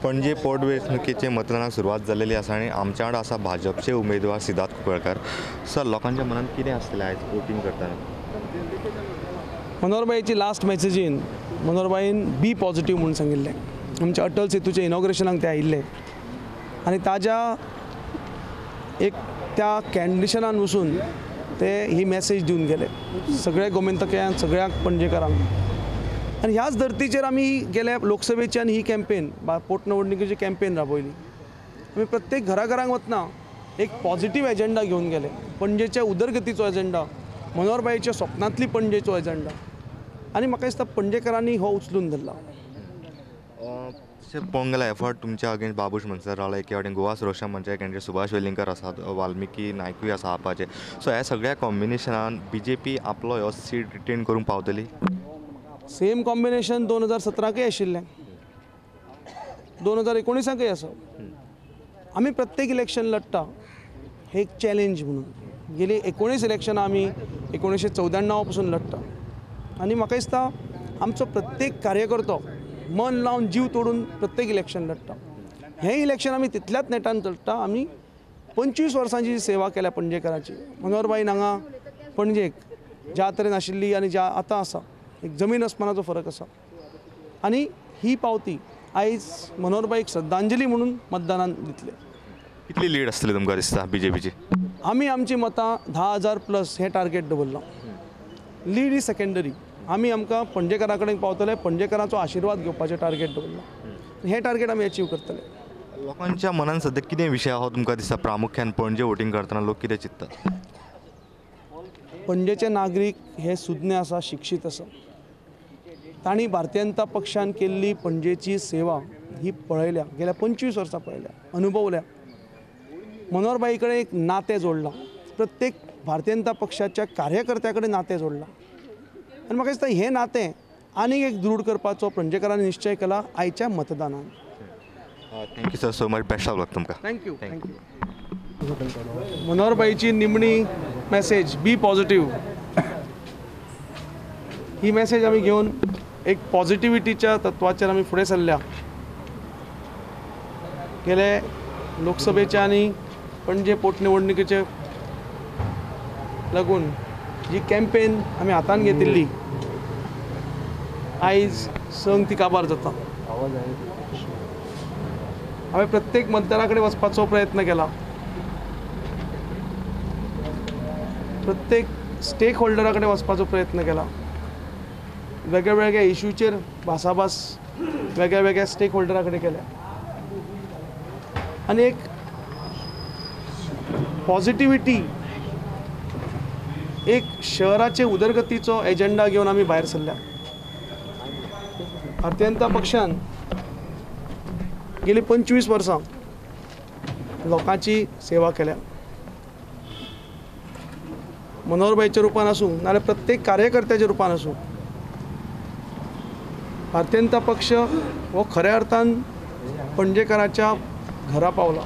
पणजे पोटवेंचणुकेचे मतदानाक सुरवात जाल्लेली आसा आनी आमच्या वांगडा आसा भाजपचे उमेदवार सिद्धार्थ कुंकळकार. सर, लोकांच्या मनात कितें आसतलें आयज वोटींग करतना? मनोहरबाईची लास्ट मॅसेजीन मनोहरबाईन बी पॉझिटिव्ह म्हणून सांगिल्लें. आमच्या अटल सेतूच्या इनॉग्रेशनाक ते आयिल्ले आनी ताज्या एक त्या कंडिशनान वचून ते ही मॅसेज दिवन गेले सगळ्या गोमेंतकयांक, सगळ्या पणजेकारांक. आनी ह्याच धर्तीचेर आमी गेल्या लोकसभेची आनी ही कॅम्पेन पोटनिवडणुकेची कॅम्पेन राबयली. आमी प्रत्येक घराघरांक वतना एक पॉझिटिव्ह एजेंडा घेवन गेले, पणजेच्या उदरगतीचो एजेंडा, मनोहरबाईच्या स्वप्नांतली पणजेचो एजेंडा. आनी म्हाका दिसता पणजेकारांनी हो उचलून धरला. तशें पळोवंक गेल्यार एफर्ट तुमच्या अगेन्स्ट बाबूश मनसर रावला, एके वाटेन गोवा सुरक्षा मंचा कॅन्डिडेट सुभाष वेलिंगकर आसात, वाल्मिकी नायकूय आसा आपाचे. सो ह्या सगळ्या कॉम्बिनेशनान बी जे पी आपलो हो सीट रिटेन करूंक पावतली? सेम कॉम्बिनेशन 2017कूय आशिल्लें, 2019कूय आसा. आमी प्रत्येक इलेक्शन लडटा हे एक चॅलेंज म्हणून. गेली 19 इलेक्शनां आमी 1994 पसून लडटा आनी म्हाका दिसता आमचो प्रत्येक कार्यकर्तो मन लावन जीव तोडून प्रत्येक इलेक्शन लडटा. हें इलेक्शन आमी तितल्याच नेटान लडटा. आमी 25 वर्सांची सेवा केल्या पणजेकाराची. मनोहरबाईन हांगा पणजेक ज्या तरेन आशिल्ली आनी ज्या आतां आसा, एक जमीन आसमानाचो फरक आसा. आनी ही पावती आयज मनोहरबाईक श्रद्धांजली म्हणून मतदानान दितले. कितली लीड आसतली तुमकां दिसता बी जे पीची? आमी आमची मतां 10,000 प्लस हें टार्गेट दवरलां. Lead is secondary. आमी आमकां पणजेकारां कडेन पावतले, पणजेकारांचो आशिर्वाद घेवपाचें टार्गेट दवरलां. हें टार्गेट आमी अचीव करतले. लोकांच्या मनान सद्या कितें विशय आहा तुमकां दिसता प्रामुख्यान पणजे वोटींग करतना लोक कितें चिंततात? पणजेचे नागरीक हे सुज्ञ आसा, शिक्षीत आसा. तांणी भारतीय जनता पक्षान केल्ली पणजेची सेवा ही पळयल्या, गेल्या 25 वर्सां पळयल्या, अनुभवल्या. मनोहरबाई कडेन एक नातें जोडलां, प्रत्येक भारतीय जनता पक्षाच्या कार्यकर्त्या कडेन नातें जोडलां. आनी म्हाका दिसता हें नातें आनीक एक दृढ करपाचो पणजेकारांनी निश्चय केला आयच्या मतदानान. Thank you sir so much, best of luck तुमकां. Thank you. Thank you. मनोहरबाईची निमणी मॅसेज बी पॉझिटिव्ह ही मॅसेज आमी घेवन एक पॉझिटिविटीच्या तत्वाचेर आमी फुडें सरल्या. गेले लोकसभेच्या आनी पणजे पोटनिवडणुकेचे लागून जी कॅम्पेन आमी हातान घेतिल्ली आयज संग ती काबार जाता. हांवें प्रत्येक मतदारा कडेन वचपाचो प्रयत्न केला, प्रत्येक स्टेक होल्डरा कडेन वचपाचो प्रयत्न केला, वेगळ्या वेगळ्या इशूचेर भासाभास वेगळ्या वेगळ्या स्टेक होल्डरा कडेन केल्या आनी एक पॉझिटिविटी, एक शहराचे उदरगतीचो एजेंडा घेवन आमी भायर सरल्या. भारतीय जनता पक्षान गेली 25 वर्सां लोकांची सेवा केल्या. मनोहरबाईच्या रुपान आसूं नाजाल्यार प्रत्येक कार्यकर्त्याच्या रुपान आसूं, भारतीय जनता पक्ष हो खऱ्या अर्थान पणजेकाराच्या घरा पावला.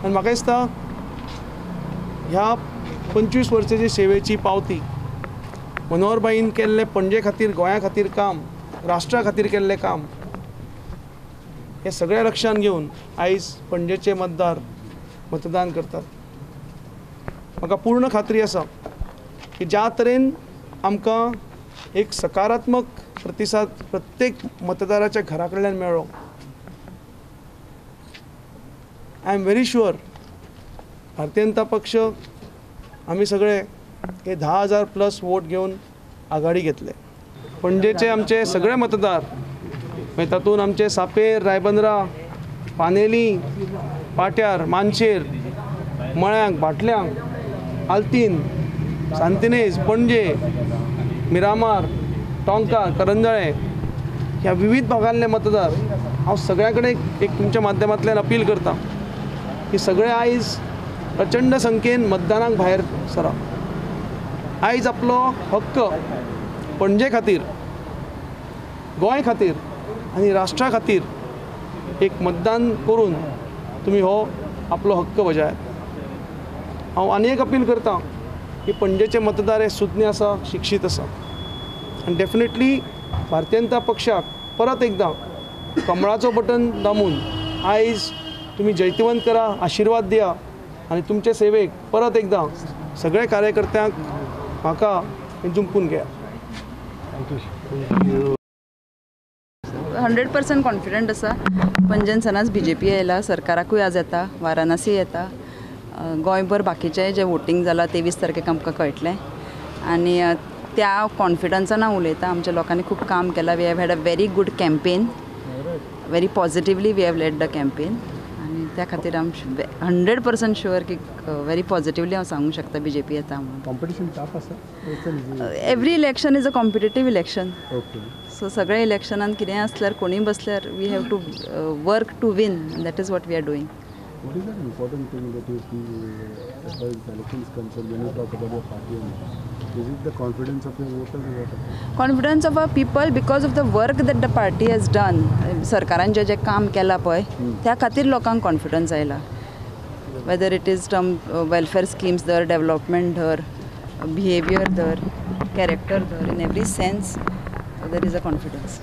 आनी म्हाका दिसता ह्या 25 वर्सांची सेवेची पावती मनोहरबाईन केल्लें पणजे खातीर, गोंया खातीर काम, राष्ट्रा खातीर केल्लें काम हें सगळें लक्षांत घेवन आयज पणजेचे मतदार मतदान करतात. म्हाका पूर्ण खात्री आसा की ज्या तरेन आमकां एक सकारात्मक प्रतिसाद प्रत्येक मतदाराच्या घरा कडल्यान मेळ्ळो, I am very sure Bharatiya Janata पक्ष आमी सगळे हे 10,000 प्लस वोट घेवन आघाडी घेतले. पणजेचे आमचे सगळे मतदार, मागीर तातूंत आमचे सापेर, रायबंदरा, पानेली, पाट्यार, मानशेर, मळ्यांक, भाटल्यांक, आल्तीन, सांतिनेज, पणजे, मिरामार, टोंका, करंजाळे ह्या विविध भागांतले मतदार हांव सगळ्या कडेन एक तुमच्या माध्यमांतल्यान अपील करता की सगळे आयज प्रचंड संख्येन मतदानाक भायर सरा. आयज आपलो हक्क पणजे खातीर, गोंय खातीर आनी राष्ट्रा खातीर एक मतदान करून तुमी हो आपलो हक्क बजायात. हांव आनी एक अपील करता की पणजेचे मतदार हे सुज्ञ आसा, शिक्षीत आसा आनी डेफिनेटली भारतीय जनता पक्षाक परत एकदां कमळाचो बटन दामून आयज तुमी जैतिवंत करा, आशिर्वाद दिया आनी तुमचे सेवेक परत एकदां सगळे कार्यकर्त्यांक म्हाका जुंपून घेया. 100% कॉन्फिडंट आसा. पणजेन सदांच बीजेपी आयला, सरकाराकूय आज येता, वाराणसी येता, गोंयभर बाकीचें जें वोटींग जालां 23 तारखेक आमकां कळटलें. आनी त्या कॉन्फिडन्सान हांव उलयतां. आमच्या लोकांनी खूब काम केलां. We have had a very good campaign, very positively we have led the campaign. आनी त्या खातीर हांव 100% शुअर की व्हेरी पॉजिटिवली हांव सांगूंक शकता बीजेपी येता म्हणून. कॉम्पिटिशन टफ आसा? Every election is a competitive election. So सगळ्या इलेक्शनान कितेंय आसल्यार कोणूय बसल्यार we have to work to win, and that is what we are doing. What is that important thing that you feel as far as the election is concerned when you talk about your party? Is it the confidence of your voters or what? Confidence of our people because of the work that the party has done. सरकारान जें जें काम केलां पळय त्या खातीर लोकांक confidence आयला. Whether it is term welfare schemes धर, डेवलपमेंट धर, बिहेवियर धर, कॅरेक्टर धर, in every sense there is a confidence.